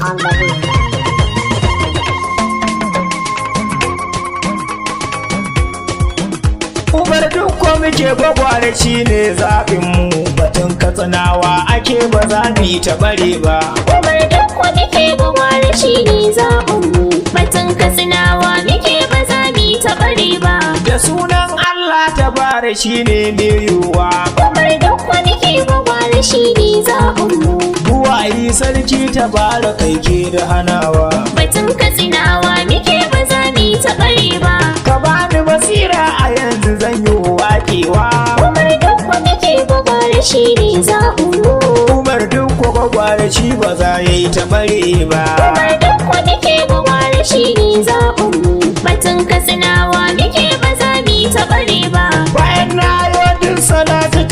On the beat. Umar duk muke gwagware shi ne zaɓinmu, batun Katsinawa ake, ba za mu yi taɓare ba. Umar Dukku muke gwagware, shi ne zaɓinmu. Batun Katsinawa muke, ba za mu yi taɓare ba. Da sunan Allah ta bare shi ne mai yiwuwa. Umar Dukku muke gwagware, shi ne zaɓinmu. Buwayi sarki ta bara kai ke da hanawa. Batun Katsinawa muke, ba za mu yi taɓare ba. Ka bani basira, a yanzu zan yi waƙewa. Umar Dukku muke gwagware, shi ne zaɓinmu. Umar duk gwagware shi ba za ya yi taɓare ba. Umar Dukku muke gwagware, shi ne zaɓinmu. Batun Katsinawa muke, ba za mu yi taɓare ba. Bayan na yi duk